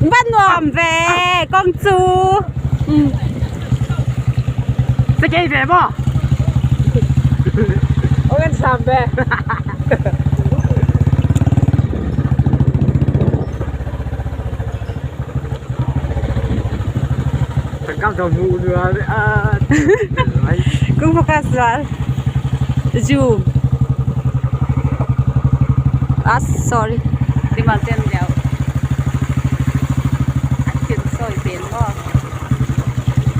Va nuam ve kawng chu. Sakei ve maw? Aw kan sam ve. Kam zo mu nua a. Kung focus zual. Zoom. Ah sorry. Ti mal ten deuh. A thil sawi pen maw.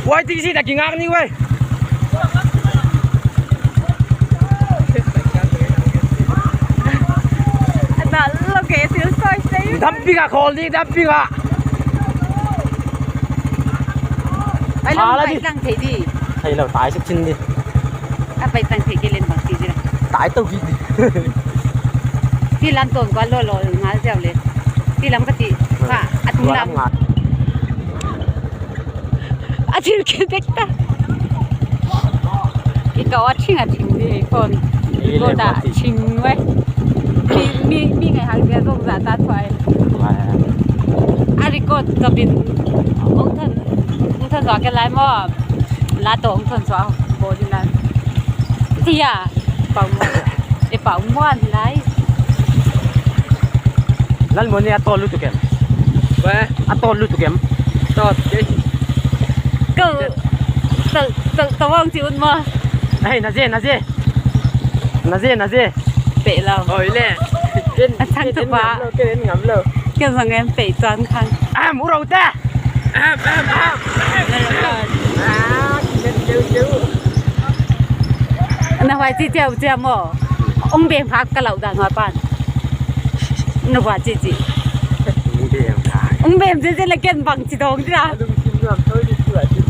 Wai ting si ta ki ngak ni wai. A lo ke thil sawi sei. Dam pika khol ni dam pika. Ai lo pai tlang thei di. Thei lo tai suk chin di. A pai tlang thei ke len bang ti jira. Tai to ki di. Ti lam ton kwa lo lo ngal jao le. Ti lam ka ti ka a tung lam. A thil ke tek ta. I ko a thing a thing di phone. Ko da ching we. Mi mi mi ngai hang dia zong za ta thoai. A record ka bin ong than ong than zwa ke lai mo la to ong than zwa bo din lan. Ti à bảo để bảo ngoan lai. Lal mo ni a tol lutuk em? Ve. A tol lutuk em? Tawt ke. Cậu tự tự tao ông chịu mà. Hei na je na je. Na je na je. Bệ lo. Oi le. Ken A chang tu pa. Ken ngam lo. Ken sang em bệ chuan khang. À mũ rầu ta. Am am am. À ken chịu chịu. Na hoài chi chèo chèo mò. Ông bèm phá cái lẩu đàn hoa pan. Na hoài chi chi. Ông bèm chi chi là ken bằng chỉ dong chứ à. Lung chim nuam thôi đi sửa chứ.